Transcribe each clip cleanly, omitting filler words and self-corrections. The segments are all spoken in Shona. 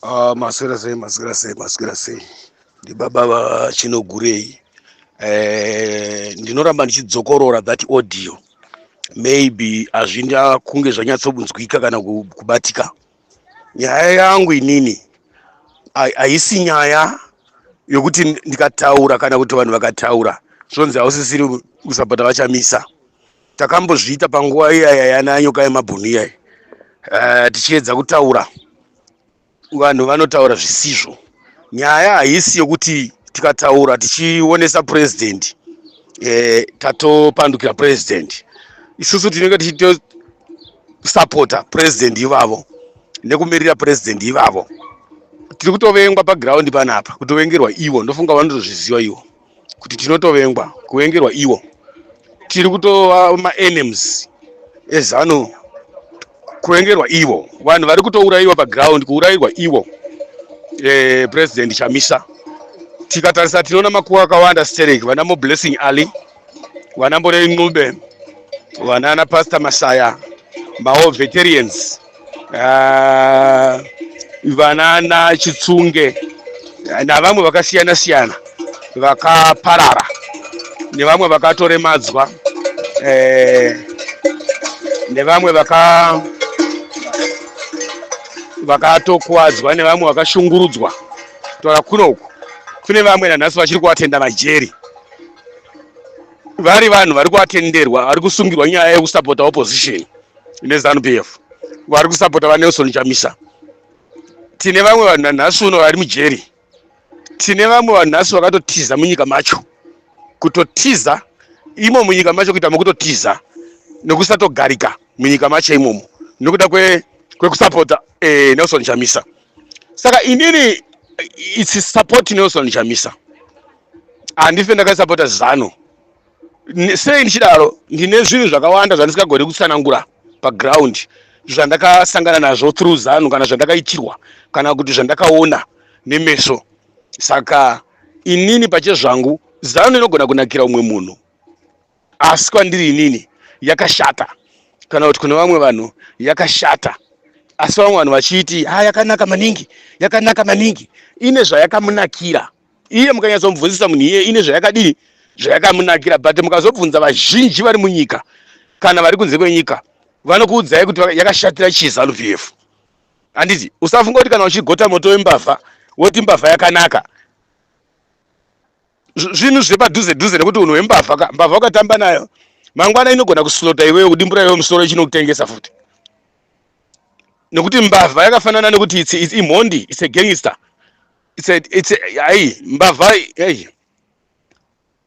Ah, maswera sei, maswera sei, maswera sei. Ndibaba vaChinogurei. Eh, ndinoramba ndichidzokorora that audio. Maybe hazvinda kunge zvanyatsobunzwika kana kubatika. Nyaya yangu inini haisi nyaya yokuti ndikataura kana kuti vanhu vakataura zvonzi hausisiri kusapota vaChamisa. Takambozviita panguva iyaya yana nyoka yemabhunu iyaya. Eh, tichiedza kutaura vanhu vanotaura zvisizvo. Nyaya haisi yokuti tikataura tichionesa president eh, tatopandukira president. Isusu tinenge tichitosapota president ivavo nekumirira president ivavo. Tiri kutovengwa paground panapa, kutovengerwa ivo. Ndofunga vanotozviziva ivo kuti tinotovengwa, kuvengerwa ivo. Tiri kutova maenemies eZanu, kuvengerwa ivo. Vanhu vari kutourayiwa paground, kuurayirwa ivo eh, President Chamisa. Tikatarisa tinoona makuva akawanda sterek, vana Moblessing Ali, vana Mborei Ncube, vana Pastor Masaya, mao veterans, vanana Chitsunge navamwe vakasiyana siyana vakaparara, nevamwe vakatoremadzwa, eh, nevamwe vaka vakatokuwadzwa, nevamwe vakashungurudzwa. Taura kuno uku kune vamwe nanhasi vachiri kuvatenda majeri, vari vanhu vari kuvatenderwa, vari kusungirwa nyaya yekusapota opposition neZanu PF, vari kusapota vaNelson Chamisa. Tine vamwe vanhu nanhasi uno vari mujeri. Tine vamwe vanhu nhasi vakatotiza munyika macho, kutotiza imo munyika macho, kuita mokutotiza nekusatogarika munyika macho imomo nekuda kwekusapota eh, Nelson Chamisa. Saka inini it's support Nelson Chamisa, handife ndakasapota ZANU. Sei ndichidaro? Ndine zvinhu zvakawanda zvandisingagoni kutsanangura paground zvandakasangana nazvo through ZANU, kana zvandakaitirwa, kana kuti zvandakaona nemeso. Saka inini pachezvangu, ZANU inogona kunakira umwe munhu, asi kwandiri inini yakashata, kana kuti kune vamwe vanhu yakashata, asi vamwe vanhu vachiti ha, yakanaka maningi, yakanaka maningi. Ine zvayakamunakira iye. Mukanyatsomubvunzisa munhu iye, ine zvayakadini, zvayakamunakira. But mukazobvunza vazhinji vari munyika kana vari kunze kwenyika, vanokuudzai kuti yakashatira chiZANU PF. Handiti usafunga kuti kana uchigota moto wembavha woti mbavha yakanaka. Zvinhu zvepadhuze dhuze, nekuti unhu hwembavha ka, mbavha ukatamba nayo mangwana inogona kuslota iwewe, kudimbura iwewe musoro, ichinokutengesa futi, nekuti mbavha yakafanana nekuti it's imhondi, it's a gangster, it's a ai mbavha hey.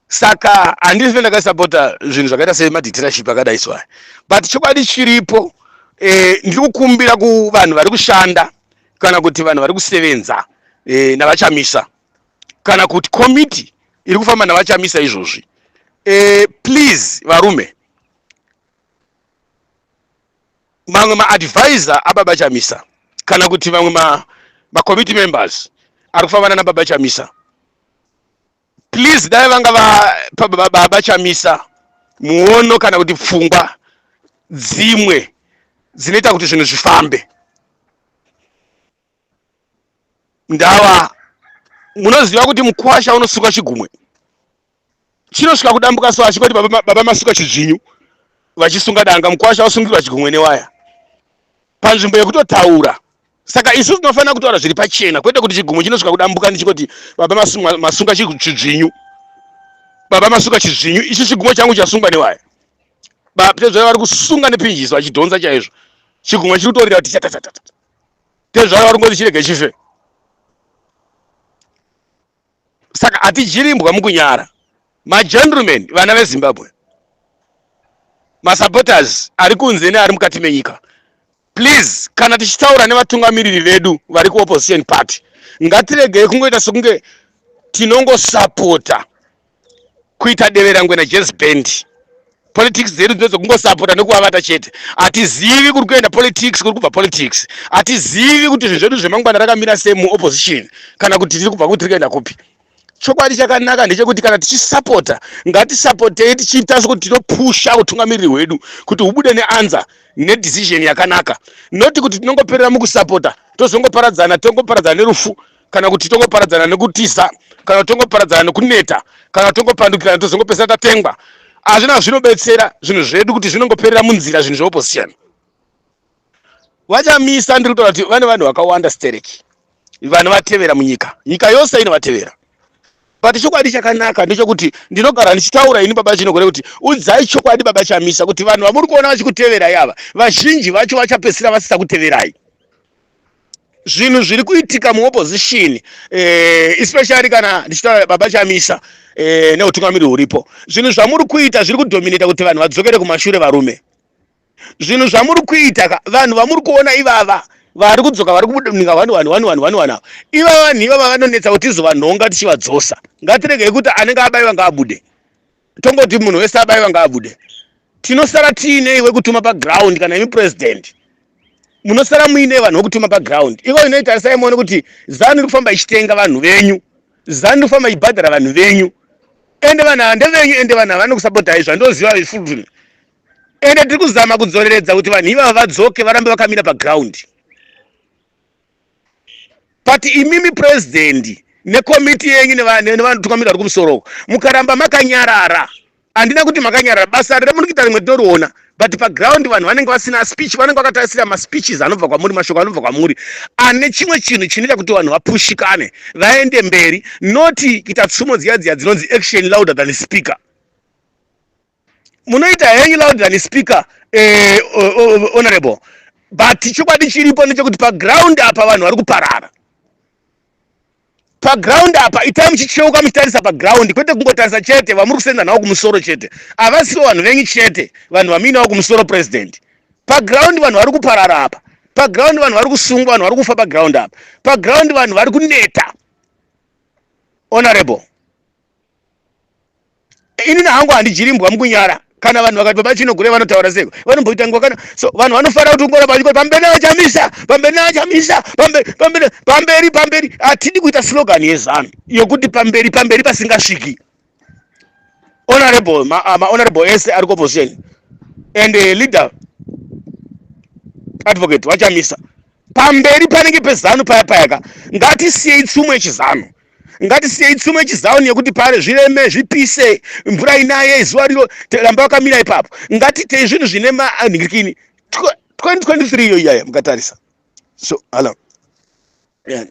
Saka handife ndakasapota zvinhu zvakaita semadictatorship akadai so aya. But chokwadi chiripo, eh, ndiri kukumbira kuvanhu vari kushanda kana kuti vanhu vari kusevenza eh, navaChamisa, kana kuti komiti iri kufamba navaChamisa izvozvi, eh, please varume, mamwe maadvisor ababa Chamisa kana kuti vamwe macommittee members ari kufambana nababa Chamisa, please dai vanga vapa baba Chamisa muono kana kuti pfungwa dzimwe dzinoita kuti zvinhu zvifambe. Ndava munoziva kuti mukwasha unosuka chigumwe chinosvika kudambuka, so achingoti, "Baba, baba masuka chidzvinyu," vachisunga danga, mukwasha wasungirwa chigumwe newaya panzvimbo yekutotaura. Saka isu tinofanira kutaura zviri pachena, kwete kuti chigumwe chinosvika kudambuka ndichingoti, "Baba masunga chidzvinyu, baba masuka chidzvinyu, ichi chigumwe changu chasungwa newaya." Tezvara vari kusunga nepinjisi, vachidhonza chaizvo, chigumwe chiri kutorira kuti chatatatata. Tezvara vari kungoti chirege chife. Saka hatijirimbwa mukunyara, magentlemen, vana veZimbabwe, masupporters ari kunze neari mukati menyika. Please, kana tichitaura nevatungamiriri vedu vari kuopposition party, ngatiregei kungoita sekunge tinongosapota kuita deverangwe najazz band. Politics dzedu ndedzekungosapota nekuvavata chete. Hatizivi kuri kuenda politics, kuri kubva politics. Hatizivi kuti zvinhu zvedu zvemangwana rakamira sei muopposition, kana kuti tiri kubva kuti tiri kuenda kupi. Chokwadi chakanaka ndechekuti kana tichisapota, ngatisapotei tichiita sekuti tinopusha utungamiriri hwedu kuti hubude neanswer nedecision yakanaka, noti kuti tinongoperera mukusapota. Tozongoparadzana, tongoparadzana nerufu, kana kuti tongoparadzana nekutiza, kana tongoparadzana nekuneta, kana tongopandukirana, tozongopedzisira tatengwa. Hazvina zvinobetsera zvinhu zvedu kuti zvinongoperera munzira zvinhu zveopposition. VaChamisa, ndiri kutaura kuti vane vanhu vakawanda stereki vanovatevera munyika, nyika yose inovatevera. But chokwadi chakanaka ndechekuti ndinogara ndichitaura ini baba Chinogore kuti udzai chokwadi baba Chamisa kuti vanhu vamuri kuona vachikuteverai ava, vazhinji vacho vachapedzisira vasisakuteverai. Zvinhu zviri kuitika muopposition, especially kana ndichitaura baba Chamisa neutungamiri huripo, zvinhu zvamuri kuita zviri kudominata kuti vanhu vadzokere kumashure. Varume, zvinhu zvamuri kuita ka, vanhu vamuri kuona ivava vari kudzoka, vari kubudininga vanhu vanhu vanhu vanhu vanhu vanhu ava, ivava vanhu ivava vanonetsa kuti tizovanhonga tichivadzosa. Ngatiregei kuti anenge abaiwa ngaabude, tongoti munhu wese abaiwa ngaabude. Tinosara tiine wekutuma paground. Kana imi president munosara muine vanhu vekutuma paground, iko inoita sai muone kuti ZANU iri kufamba ichitenga vanhu venyu, ZANU iri kufamba ichibhadhara vanhu venyu, ende vanhu ava ndevenyu, ende vanhu ava vanokusapotai, zvandoziva futi. Ende tiri kuzama kudzoreredza kuti vanhu ivava vadzoke, varambe vakamira paground. But imimi president nekomiti yenyu nevatungamiri vari kumusoro, mukaramba makanyarara, handina kuti makanyarara, basa remuri kuita rimwe tinoriona, but paground vanhu vanenge vasina speech, vanenge vakatarisira maspeeches anobva kwamuri, mashoko anobva kwamuri ane chimwe chinhu chinoita kuti vanhu vapushikane vaende mberi, noti kuita tsumo dziya dziya dzinonzi "Action louder than speaker". Munoita henyu loud than speaker, honorable, but chokwadi chiripo ndechekuti paground apa vanhu vari kuparara. Paground apa itai muchicheuka, muchitarisa paground, kwete kungotarisa chete vamuri kusenza navo kumusoro chete. Havasiwo vanhu venyu chete, vanhu vamuinawo kumusoro, president. Paground vanhu vari kuparara apa, paground vanhu vari kusungwa, vanhu vari kufa paground apa, paground vanhu vari kuneta. Honorable, inini hangu handijirimbwa mukunyara. Kana vanhu vakati baba Chinogure vanotaura seko, vanomboita nguva kana so vanhu vanofanira kuti ungora vachikoti pamberi navachamisa, pamberi navachamisa, pamberi, pamberi, pamberi, pamberi. Hatidi kuita slogan yeZANU yokuti pamberi, pamberi pasingasviki. Honorable, mahonorable ese ari kuopposition and leader advocate vachamisa, pamberi panenge peZANU paya payaka. Ngatisiyei tsumo yechizanu, ngatisiyei tsumo yechizanu yekuti pare zvireme, zvipise, mvura inaye, zuva riro, ramba vakamira ipapo. Ngatitei zvinhu zvine manhingirikini. 2023 iyo iyaya mukatarisa. So hello, yeah.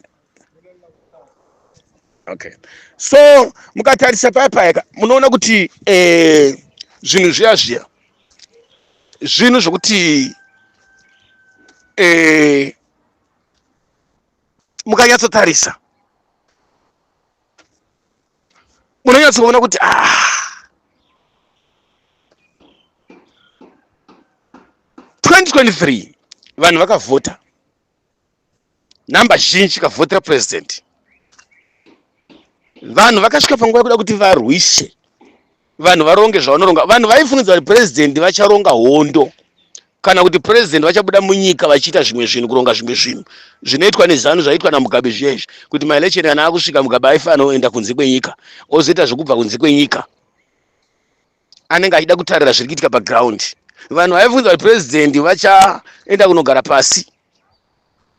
Okay, so mukatarisa paya payaka, munoona kuti zvinhu zviya zviya, zvinhu zvokuti mukanyatsotarisa munonyatsoona kuti ah, 2023 vanhu vakavhota namba zhinji, kavhotera president. Vanhu vakasvika panguva yekuda kuti varwise, vanhu varonge zvavanoronga. Vanhu vaifungidza kuti president vacharonga hondo, kana kuti president vachabuda munyika vachiita zvimwe zvinhu, kuronga zvimwe zvinhu zvinoitwa neZANU, zvaitwa naMugabe zviya izvi, kuti maelection kana akusvika, Mugabe aifanira kuenda kunze kwenyika, ozoita zvekubva kunze kwenyika, anenge achida kutarira zviri kuitika paground. Vanhu vaifungidza kuti president vachaenda kunogara pasi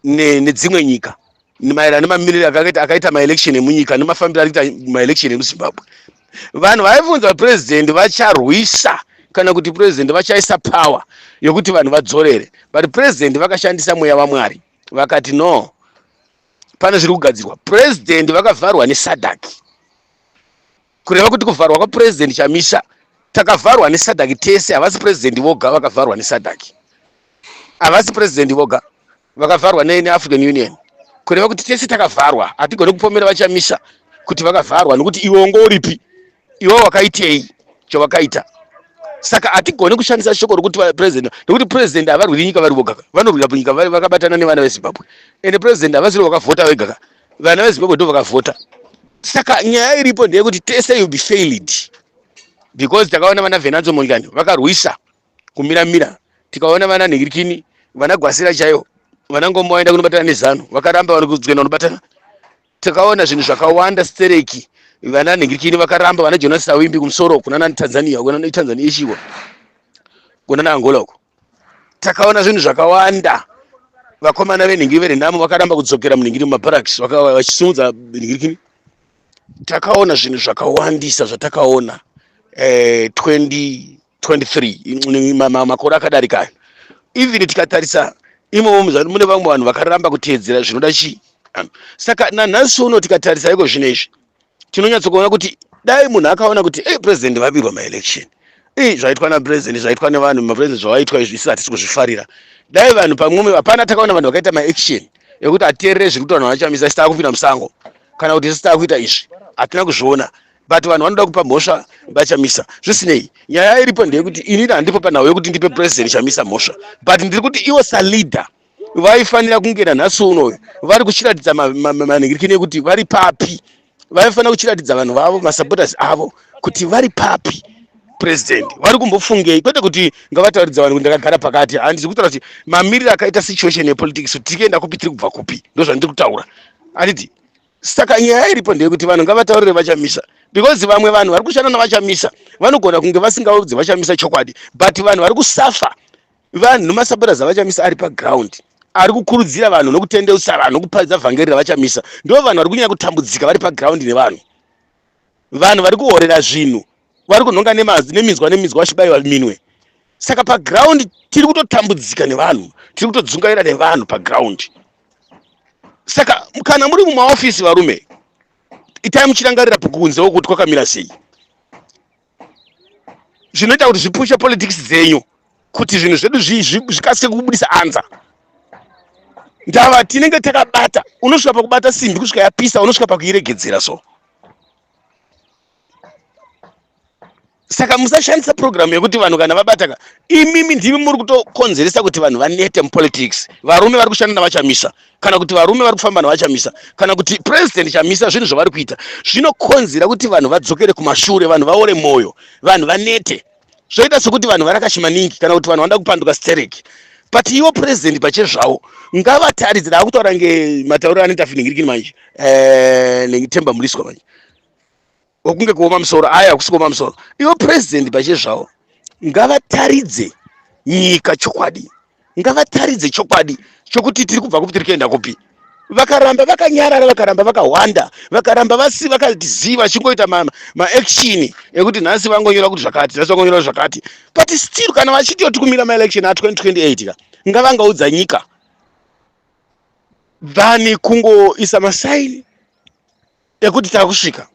nedzimwe nyika maererano nemamiriro akaita maelection emunyika nemafambiro ari kuita maelection emuZimbabwe. Vanhu vaibvunza kuti president vacharwisa, kana kuti president vachaisa power yokuti vanhu vadzorere. But president vakashandisa mweya waMwari, vakati no, pane zviri kugadzirwa. President vakavharwa neSADC, kureva kuti kuvharwa kwaPresident Chamisa, takavharwa neSADC tese. Havasi president voga vakavharwa neSADC, havasi president voga vakavharwa neAfrican Union, kureva kuti tese takavharwa. Hatigoni kupomera vaChamisa kuti vakavharwa, nokuti iwe wongo uripi? Iwe wakaitei chavakaita? Saka hatigoni kushandisa shoko rokuti president, nokuti president havarwiri nyika vari voga, vanorwira nyika vakabatana nevana veZimbabwe. Ende president havasiri vakavhota vega, vana veZimbabwe ndo vakavhota. Saka nyaya iripo ndeyekuti tese you be failed, because takaona vana Venanzo Mondlane vakarwisa kumiramira, tikaona vana Nhingirikini, vana Gwasira chaivo, vana Ngombo vaenda kunobatana neZANU, vakaramba vari kuenda kunobatana. Takaona zvinhu zvakawanda stereki, vana Nhingirikini vakaramba, vana Jonas Savimbi kumusoro kuna Tanzania, kuna Tanzania ichiwa, kuna Angola uko. Takaona zvinhu zvakawanda. Vakomana venhingi verenamo vakaramba kudzokera munhingiri mumabarracks, vachisimudza nhingirikini. Takaona zvinhu zvakawandisa zvatakaona 2023, makore akadarika ayo. Even tikatarisa imomo mune vamwe vanhu vakaramba kuteedzera zvinoda chii. Saka nanhasi uno tikatarisa iko zvino izvi, tinonyatsokuona kuti dai munhu akaona kuti ei, president vabirwa maelection, ei, zvaitwa napresident, zvaitwa nevanhu, mapresident zvavaitwa izvi, isi hatisi kuzvifarira. Dai vanhu pamwe hapana, takaona vanhu vakaita maaction ekuti ateerere zviri kutaura vachamisa, isi taakupinda musango kana kuti isi taakuita izvi, hatina kuzviona. But vanhu vanoda kupa mhosva vachamisa. Zvisinei, nyaya iripo ndeyekuti inini handipo panhau yekuti ndipe President Chamisa mhosva, but ndiri kuti iwo saleader vaifanira kunge nanhasi unoyu vari kuchiratidza manhingirikini ekuti vari papi. Vaifanira kuchiratidza vanhu vavo, masupporters avo, kuti vari papi. President vari kumbofungei? Kwete kuti ngavatauridza vanhu kuti ndakagara pakati. Handisi kutaura kuti mamiriro akaita situation yepolitics, kuti tiri kuenda kupi, tiri kubva kupi, ndo zvandiri kutaura, handiti? Saka nyaya iripo ndeyekuti vanhu ngavataurire vachamisa, because vamwe vanhu vari kushanda navachamisa vanogona kunge vasingaudzi vachamisa chokwadi, but vanhu vari kusafa, vanhu nemasupporters avachamisa ari paground, ari kukurudzira vanhu nokutendeusa vanhu, nokuparidza vhangeri ravachamisa, ndo vanhu vari kunyanya kutambudzika vari paground nevanhu. Vanhu vari kuhorera zvinhu, vari kunhonga neminzwa neminzwa, vachibayiwa minwe. Saka paground tiri kutotambudzika nevanhu, tiri kutodzungaira nevanhu paground. Saka kana muri mumaofisi, varume, itai muchirangarira kunzewo kuti kwakamira sei. Zvinoita kuti zvipushe politics dzenyu, kuti zvinhu zvedu zvikasike kubudisa anza. Ndava tinenge takabata, unosvika pakubata simbi kusvika yapisa, unosvika pakuiregedzera. So saka musashandisa programu yekuti vanhu kana vabataka, imimi ndimi muri kutokonzeresa kuti vanhu vanete mupolitics. Varume vari kushanda navachamisa, kana kuti varume vari kufamba navachamisa, kana kuti President Chamisa, zvinhu zvavari kuita zvinokonzera kuti vanhu vadzokere kumashure, vanhu vaore mwoyo, vanhu vanete. Zvoita sekuti vanhu varakashi maningi, kana kuti vanhu vanoda kupanduka stereki. But iwo president pachezvavo ngavataridze. Daa kutaura ngematauriro anoita finhingirikini manje, netemba muliswa manje, wakunge kuoma musoro aya, hakusi kuoma musoro. Ivo president pachezvavo ngavataridze nyika chokwadi, ngavataridze chokwadi chokuti tiri kubva kupi, tiri kuenda kupi. Vakaramba vakanyarara, vakaramba vakahwanda, vakaramba vasi vakatiziva, vachingoita maaction ekuti nhasi vangonyora kuti zvakati, nhasi vangonyora zvakati, but still kana vachitiwo tikumira maelection a2028 ka, ngavangaudza nyika than kungoisa masaini ekuti taakusvika,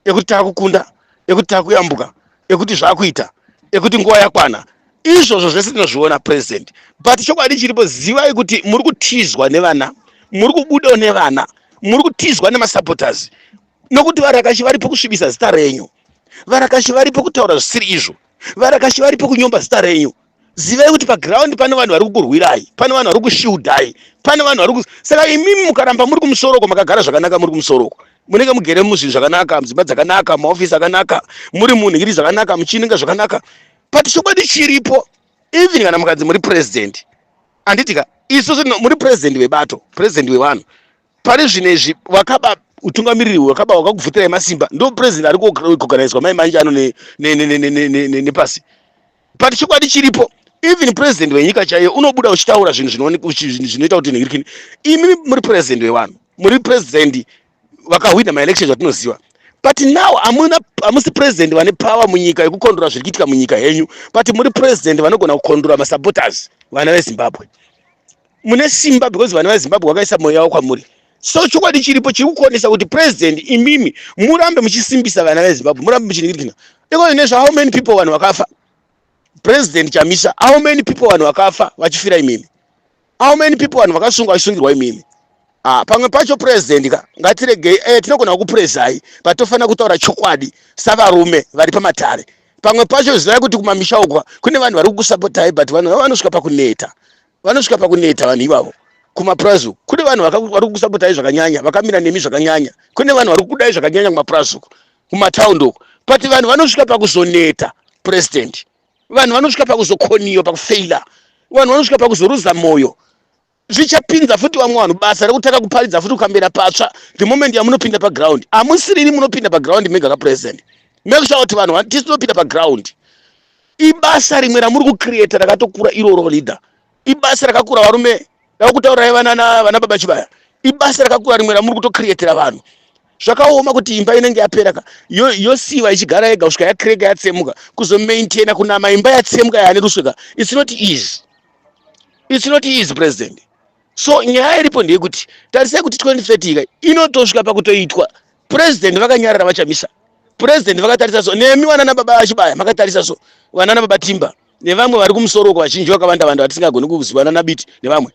ekuti taakukunda, ekuti taakuyambuka, ekuti zvaakuita, ekuti nguva yakwana. Izvozvo zvese tinozviona, president, but chokwadi chiripo, zivai kuti muri kutizwa nevana, muri kubudawo nevana, muri kutizwa nemasupporters, nokuti varakashi varipo kusvibisa zita renyu, varakashi varipo kutaura zvisiri izvo, varakashi varipo kunyomba zita renyu. Zivai kuti paground pane vanhu vari kukurwirai, pane vanhu vari kushieldai, pane vanhu vari. Saka imimi mukaramba muri kumusoroko, makagara zvakanaka muri kumusoroko, munenge mugere muzvinhu zvakanaka, mudzimba dzakanaka, maofisi akanaka, muri munhingiri zvakanaka, muchinenga zvakanaka. But chokwadi chiripo, even kana mukanzi muri president, handiti ka, isusu muri president webato, president wevanhu. Pari zvino izvi vakaba utungamiriri, wakaba, wakakubvutirai masimba, ndo president ari kuorganizwa mai manje ano nepasi. But chokwadi chiripo, even president wenyika chaiyo unobuda uchitaura zvinhu zvinoita kuti nhingirikini. Imi muri president wevanhu, muri president vakahwina maelection, zvatinoziva, but now hamuna, hamusi president vane power munyika yekukondora zviri kuitika munyika yenyu, but muri president vanogona kukondora masupporters, vana veZimbabwe. Mune simba because vana veZimbabwe vakaisa mwoyo yavo kwamuri. So chokwadi chiripo chiri kukonesa kuti president imimi murambe muchisimbisa vana veZimbabwe, murambe muchiningirikina iko nezva. How many people, vanhu vakafa, President Chamisa? How many people, vanhu vakafa vachifira imimi? How many people, vanhu vakasungwa vachisungirwa imimi? Ah, pamwe pacho president ka, ngatiregei, tinogona kukuprezai, but tofanira kutaura chokwadi savarume vari pamatare. Pamwe pacho zivai kuti kumamisha uko kune vanhu vari kukusapotai, but vanhu vava vanosvika pakuneta, vanosvika pakuneta vanhu ivavo. Kumapurazi uku kune vanhu vari kukusapotai zvakanyanya, vakamira nemi zvakanyanya. Kune vanhu vari kukudai zvakanyanya kumapurazi uku, kumataundi uku, but vanhu vanosvika pakuzoneta, president. Vanhu vanosvika pakuzokoniwa, pakufeila. Vanhu vanosvika pakuzoruza mwoyo. Zvichapinza futi vamwe vanhu basa rekutanga kuparidza futi, kukambera patsva. The moment yamunopinda paground, hamusiriri munopinda paground mega kapresident. Make sure kuti vanhu tisu tinopinda paground. Ibasa rimwe ramuri kucreata rakatokura iroro, leader. Ibasa rakakura, varume. Ndakutaurirai vana vana baba Chibaya, ibasa rakakura rimwe ramuri kutocreatira vanhu. Zvakaoma kuti imba inenge yapera ka yosiyiwa ichigara yega kusvika yakreka, yatsemuka. Kuzomaintaina kunama imba yatsemuka yaane rusweka, it's not easy, it's not easy, President. So nyaya iripo ndeyekuti tarisai kuti 2030 ka inotosvika pakutoitwa President vakanyarara, vachamisa President vakatarisa. So nemi vanana baba vaChibaya makatarisa, so vanana baba Timba nevamwe vari kumusoro uko, vazhinji vakawanda vanda vatisingagoni kuziva, nana Biti nevamwe,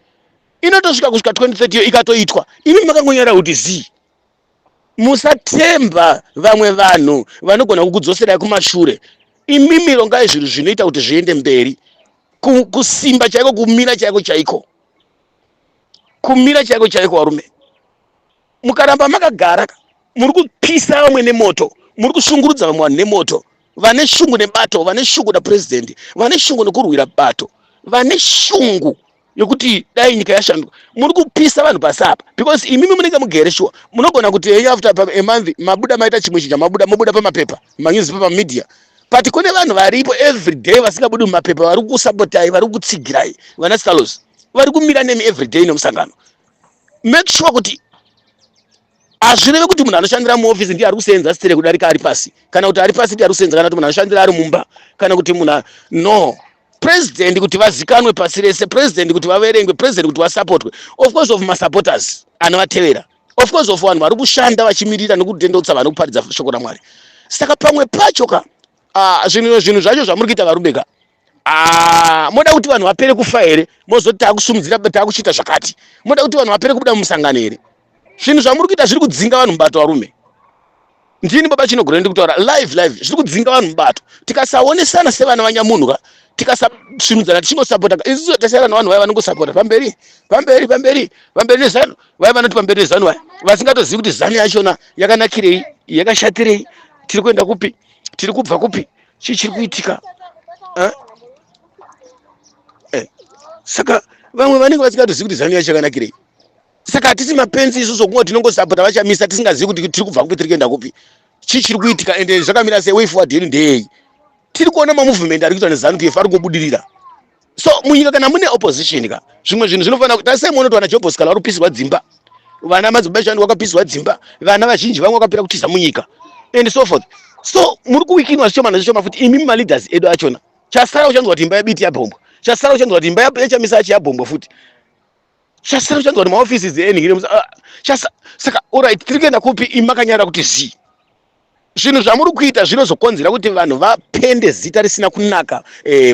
inotosvika kusvika 2030 iyo ikatoitwa, imi makangonyarara kuti zii. Musatemba vamwe vanhu vanogona kukudzoserai kumashure. Imimi rongai zvinhu zvinoita kuti zviende mberi. Kusimba chaiko, kumira chaiko chaiko, kumira chaiko chaiko. Varume, mukaramba makagara, muri kupisa vamwe nemoto, muri kushungurudza vamwe vanhu nemoto, vane shungu nebato, vane shungu napurezidendi, vane shungu nekurwira bato, vane shungu yokuti dai nyika yashanduka. Muri kupisa vanhu pasi apa because imimi munenge mugere shuwa. Munogona kuti henyu after a month mabuda, maita chimwe chinhu chamabuda, mobuda pamapepa, manewspaper, media, but kune vanhu varipo every day vasingabudi mumapepa, vari kukusapotai, vari kukutsigirai, vana Stalos vari kumira nemi every day nemusangano. Make sure kuti hazvireve kuti munhu anoshandira muofisi ndiye ari kusenza stere kudarika ari pasi, kana kuti ari pasi ndiye ari kusenza, kana kuti munhu anoshandira ari mumba, kana kuti munhu no. President kuti vazikanwe pasi rese, President kuti vaverengwe, President kuti vasapotwe, of course of masupporters anovatevera, of course of vanhu vari kushanda vachimirira nekutendeutsa vanhu, kuparidza shoko raMwari. Saka pamwe pacho ka zvinhu zvacho zvamuri kuita, varume ka, moda kuti vanhu vapere kufa here, mozoti taakusumudzira, taakuchiita zvakati? Moda kuti vanhu vapere kubuda mumusangano here? Zvinhu zvamuri kuita zviri kudzinga vanhu mubato. Varume, ndini baba Chinogona, ndi kutaura live live, zviri kudzinga vanhu mubato. Tikasaonesana sevana vanyamunhu ka, tikasasvinudzana tichingosapota, isusu tasiyana navanhu vaya vanongosapota pamberi, pamberi, pamberi, pamberi neZANU. Vaya vanoti pamberi neZANU, vaya vasingatozivi kuti ZANU yachona yakanakirei, yakashatirei, tiri kuenda kupi, tiri kubva kupi, chii chiri kuitika, eh? Eh. Saka vamwe vanenge vasingatozivi kuti ZANU yacho yakanakirei. Saka hatisi mapenzi isusu kungo tinongosapota vachamisa tisingazivi kuti tiri kubva kupi, tiri kuenda kupi, chii chiri kuitika, ende zvakamira sei, way forward yedu ndeyei. Tiri kuona mamovement ari kuitwa neZANU PF ari kungobudirira. So munyika kana mune opposition ka, zvimwe zvinhu zvinofanira tasai muone kuti vana Job Sikhala vari kupisirwa dzimba, vana madzibaba shandi vakapisirwa dzimba, vana vazhinji vamwe vakapera kutiza munyika and so forth. So muri kuweakenwa zvishoma nezvishoma futi imi maleaders edu achona. Chasara uchanzwa kuti imba yaBiti yabhombwa, chasara uchanzwa kuti imba yaChamisa achi yabhombwa futi, chasara uchanzwa kuti maoffices enhingire. Saka alright, tiri kuenda kupi imi makanyara kuti zii? Zvinhu zvamuri kuita zvinozokonzera kuti vanhu vapende zita risina kunaka.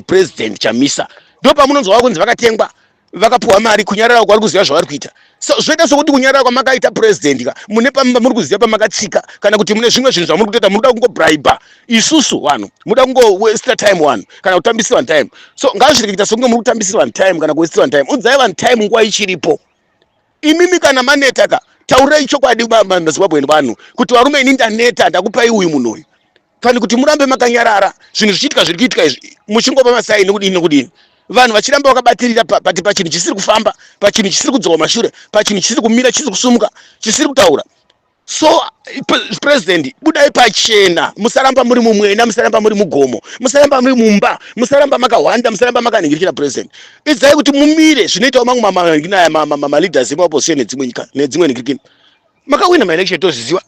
President Chamisa, ndo pamunonzwa vakunzi vakatengwa, vakapiwa mari. Kunyarara kwavari kuziva zvavari kuita. So zvoita sokuti kunyarara kwamakaita President ka, mune pamuri kuziva pamakatsika, kana kuti mune zvimwe zvinhu zvamuri kutoita. Munoda kungobriba isusu vanhu, muda kungowastira time vanhu, kana kutambisira vanhu time. So ngazvirege kuita sokunge muri kutambisira vanhu time kana kuwastira vanhu time. Udzai vanhu time nguva ichiripo. Imimi kana maneta ka, taurirai chokwadi maZimbabwe vanhu kuti varume, ini ndaneta, ndakupai uyu munhu uyu. Pani kuti murambe makanyarara zvinhu zvichiitika zviri kuitika izvi, muchingopa masigns nekudini nekudini, vanhu vachiramba vakabatirira pati pachinhu chisiri kufamba, pachinhu chisiri kudzoka mashure, pachinhu chisiri kumira, chisiri kusumuka, chisiri kutaura. So President, budai pachena. Musaramba muri mumwena, musaramba muri mugomo, musaramba muri mumba, musaramba makahwanda, musaramba makaningirikira. President, idzai kuti mumire zvinoitawo mamwe manhingi maleaders emaopposition nedzimwe nyika nedzimwe ningirikini. Makawina maelection, tozviziva,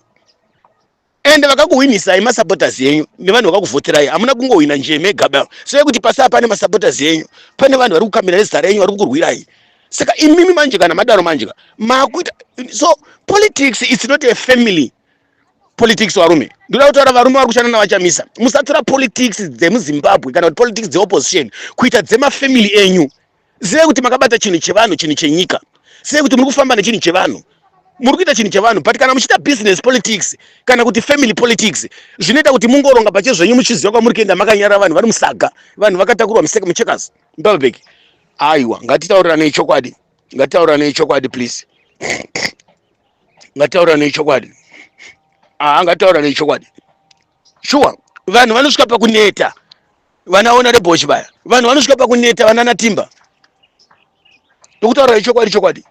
ende vakakuhwinisai masupporters enyu nevanhu vakakuvhoterai. Hamuna kungohwina nje mega ba. So kuti pasi apa pane masupporters enyu, pane vanhu vari kukamira nezita renyu, vari kukurwirai. Saka imimi manje kana madaro manje ka makuita so politics, it's not a family politics. Varume, ndoda kutaura varume vari kushanda navachamisa, musatora politics dzemuZimbabwe kana kuti politics dzeopposition kuita dzemafamily enyu. Zivai kuti makabata chinhu chevanhu, chinhu chenyika. Zivai kuti muri kufamba nechinhu chevanhu, muri kuita chinhu chevanhu. But kana muchiita business politics kana kuti family politics, zvinoita kuti mungoronga pachezvenyu muchiziva kwamuri kuenda, makanyara, vanhu vari musaga, vanhu vakatakurwa mucheckers mubabeki. Aiwa, ngatitauriranei chokwadi, ngatitauriranei chokwadi, please, ngatitauriranei chokwadi. Aa, ngatitauriranei chokwadi. Sure, vanhu vanosvika pakuneta, vanaona rebochi vaya, vanhu vanosvika pakuneta, vanana Timba, ndokutaurirai chokwadi chokwadi.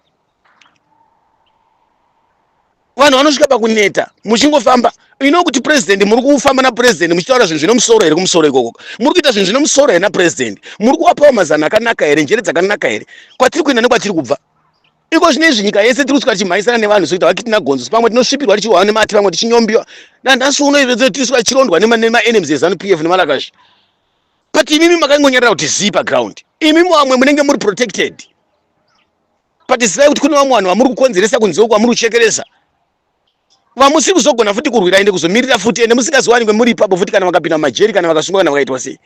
Vanhu vanosvika pakuneta muchingofamba ino kuti President, muri kufamba naPresident muchitaura zvinhu zvine musoro here? Kumusoro ikoko muri kuita zvinhu zvine musoro here naPresident? Muri kuvapawo mazano akanaka here, njere dzakanaka here, kwatiri kuenda nekwatiri kubva? Iko zvino izvi nyika yese tiri kusvika tichimhanyisana nevanhu sokuita vakitina gonzo. Pamwe tinosvipirwa tichirwa nemati, vamwe tichinyombiwa. Nanhasi uno izvo tiri kusvika tichirondwa nemaenemies eZanu PF nemalakashi. But imimi makangonyarara kuti zii paground. Imimi vamwe munenge muri protected. But zivai kuti kune vamwe vanhu vamuri kukonzeresa kunze uko vamuri kuchekeresa. Vamusiri kuzogona futi kurwira ende kuzomirira futi ende musingazowanikwe muri ipapo futi kana vakapinda mumajeri kana vakasungwa kana vakaitwa sei.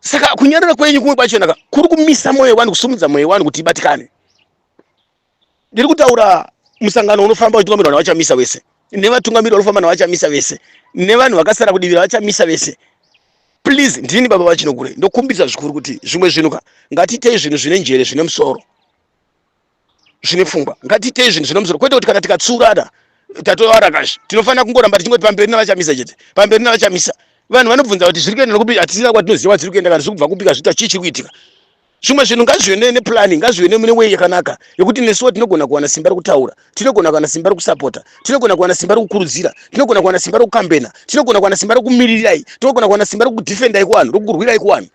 Saka kunyarara kwenyu kumwe kwachona ka kuri kumisa mwoyo wevanhu kusumudza mwoyo wevanhu kuti ibatikane. Ndiri kutaura musangano unofamba uchitungamirwa navachamisa vese nevatungamiri vari kufamba navachamisa vese nevanhu vakasara kudivi ravachamisa vese. Please, ndini baba vaChinogure, ndokumbirisa zvikuru kuti zvimwe zvinhu ka ngatiitei zvinhu zvine njere, zvine musoro, zvine pfungwa. Ngatiitei zvinhu zvine musoro, kwete kuti kana tikatsurana tatovara kashi. Tinofanira kungoramba tichingoti pamberi navachamisa chete, pamberi navachamisa. Vanhu vanobvunza kuti zviri kuenda nokupi, hatisina kwatinoziva kwadziri kuenda kana zviri kubva kupi, kana zviita chii chiri kuitika. Zvimwe zvinhu ngazvive neplan, ngazvive neway yakanaka yekuti nesuwo tinogona kuwana simba rekutaura, tinogona kuwana simba rekusapota, tinogona kuwana simba rekukurudzira, tinogona kuwana simba rekukambena, tinogona kuwana simba rekumiririrai, tinogona kuwana simba rekudefendai kuvanhu, rekukurwirai kuvanhu.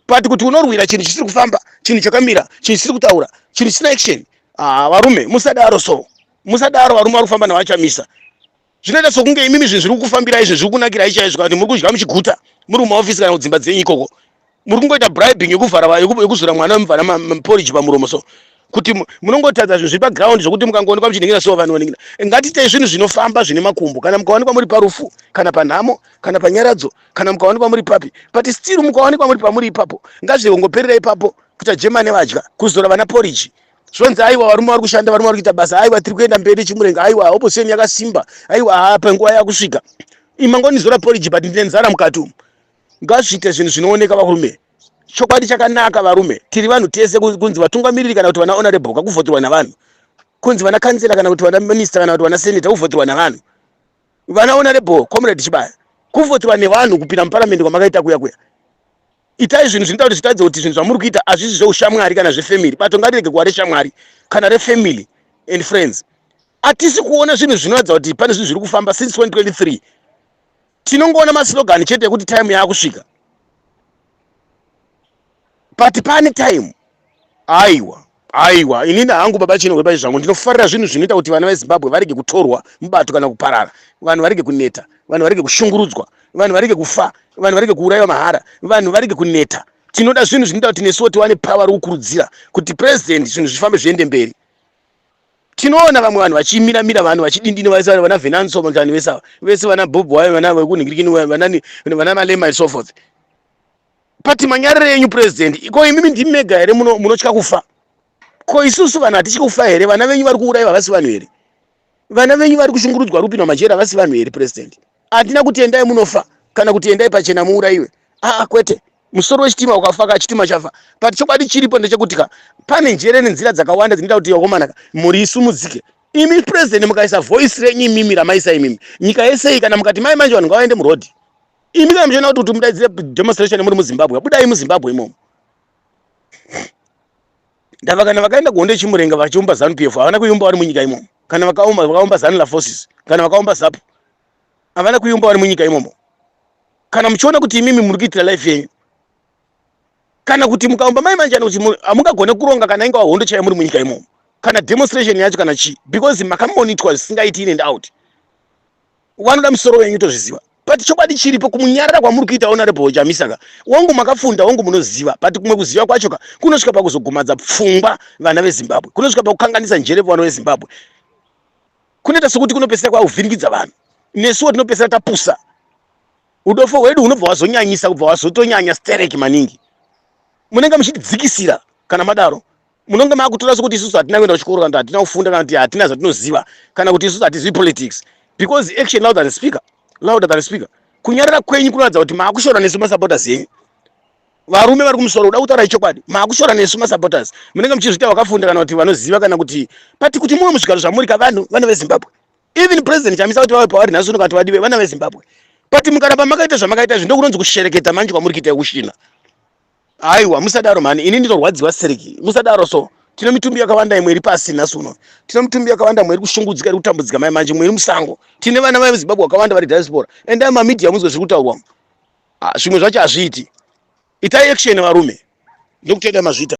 But kuti unorwira chinhu chisiri kufamba, chinhu chakamira, chinhu chisiri kutaura, chinhu chisina action, ah, varume musadaro so, musadaro. Varume vari kufamba navachamisa, zvinoita sokunge imimi zvinhu zviri kukufambirai, zvinhu zviri kunakirai chaizvo, kana kuti muri kudya muchiguta muri mumaofisi kana kudzimba dzenyu ikoko, muri kungoita bribing yekuvhara, yekuzora mwana wemuvhara porridge pamuromo, so kuti munongotadza zvinhu zviri paground zvokuti mukangoonekwa muchinhingira so vanhu vaningira. Ngatiitei zvinhu zvinofamba zvine makumbo. Kana mukawanikwa muri parufu, kana panhamo, kana panyaradzo, kana mukawanikwa muri papi, but still mukawanikwa muri pamuri ipapo, ngazvigongoperera ipapo. Kuita jema nevadya, kuzora vana porridge, zvonzi aiwa, varume vari kushanda, varume vari kuita basa, aiwa, tiri kuenda mberi chimurenga, aiwa, opposition yakasimba, aiwa, apa nguva yakusvika. Imangonizora porridge, but ndine nzara mukati umu. Ngazviite zvinhu zvinooneka, varume. Chokwadi chakanaka, varume, tiri vanhu tese. Kunzi vatungamiriri kana kuti vana honorable kakuvhoterwa navanhu, kunzi vana kansela kana kuti vana minister kana kuti vana senator kuvhoterwa navanhu, vana honorable comrade Chibaya kuvhoterwa nevanhu kupinda muparamende kwamakaita kuya kuya. Itai zvinhu zvinoita kuti zvitaridze kuti zvinhu zvamuri kuita hazvisi zveushamwari kana zvefamily. Bato ngarirege kuva reshamwari kana refamily and friends. Hatisi kuona zvinhu zvinoratidza kuti pane zvinhu zviri kufamba since 2023. Tinongoona maslogan chete ekuti time yaakusvika, but pane time? Aiwa, aiwa, inini hangu baba Chino wepai zvangu, ndinofarira zvinhu zvinoita kuti vana veZimbabwe varege kutorwa mubato kana kuparara, vanhu varege kuneta, vanhu varege kushungurudzwa, vanhu varege kufa, vanhu varege kuurayiwa mahara, vanhu varege kuneta. Tinoda zvinhu zvinoita kuti nesuwo tiwane power rekukurudzira kuti president zvinhu zvifambe, zviende mberi. Tinoona vamwe vanhu vachimiramira, vanhu vachidindina vese, vana Venanso vanhu vese ava vese, vana Bob Wayo, vana vekunhingirikini, vanani, vana Malema and so forth. But manyariro enyu, president, ko imimi ndimi mega here munotya kufa? Ko isusu vanhu hatityi kufa here? Vana venyu vari kuurayiwa havasi vanhu here? Vana venyu vari kushungurudzwa, vari kupindwa majeri, havasi vanhu here, president? Handina kuti endai munofa kana kuti endai pachena muurayiwe. Aa, kwete. Musoro wechitima ukafa ka, chitima chafa. But chokwadi chiripo ndechekuti ka pane njere nenzira dzakawanda dzinoita kuti vakomana ka mhuri isumudzike. Imi president, mukaisa voice renyu imimi ramaisa imimi, nyika yese iyi, kana mukati mai manje vanhu ngavaende murodhi, imi kana muchiona kuti mudaidzire demonstration muri muZimbabwe, budai muZimbabwe imomo. Ndava kana vakaenda kuhondo yechimurenga vachiumba ZANU PF, havana kuiumba vari munyika imomo. Kana vakaumba ZANLA forces, kana vakaumba ZAPU, havana kuiumba vari munyika imomo. Kana muchiona kuti imimi muri kuitira life yenyu, kana kuti mukaumba mai manjani kuti hamungagone kuronga kana ingava hondo chaiyo muri munyika imomo, kana demonstration yacho kana chii, because makamonitwa zvisingaiti in and out. Vanoda musoro wenyu, tozviziva. But chokwadi chiripo, kumunyarara kwamuri kuita honorable Chamisa ka, wangu makafunda, wangu munoziva, but kumwe kuziva kwacho ka kunosvika pakuzogumadza pfungwa vana veZimbabwe, kunosvika pakukanganisa njere vana veZimbabwe, kunoita sokuti kunopesera kwakuvhiringidza vanhu. Nesuwo tinopesera tapusa, udofo hwedu hunobva hwazonyanyisa, kubva hwazotonyanya stereki maningi. Munenge muchitidzikisira kana madaro. Munonge makutora sokuti isusu hatina kuenda kuchikoro, kana kuti hatina kufunda, kana kuti hatina zvatinoziva, kana kuti isusu hatizivi politics, because action louder than speaker, louder than speaker. Kunyarara kwenyu kunoratidza kuti maakushora nesu masupporters enyu. Varume vari kumusoro, kuda kutaura chokwadi, maakushora nesu masupporters. Munenge muchizviita vakafunda kana kuti vanoziva kana kuti pati kuti mumwe muzvigaro zvamuri ka vanhu, vana veZimbabwe. Even President Chamisa kuti vave pavari nhasi uno, kana kuti vadiwe, vana veZimbabwe. But mukaramba makaita zvamakaita izvi, ndokunonzi kushereketa manje kwamuri kuita yekushina. Aiwa, musadaro mhani, ini ndinorwadziwa sereki. Musadaro so. Tine mitumbi yakawanda imwe iri pasi nhasi uno, tine mitumbi yakawanda imwe iri kushungudzika, iri kutambudzika mai manje, imwe iri musango. Tine vana veZimbabwe vakawanda vari diaspora. Endai mamedia munzwe zviri kutaurwa. Ah, zvimwe zvacho hazviiti. Itai action, varume. Ndokutenda, mazvita.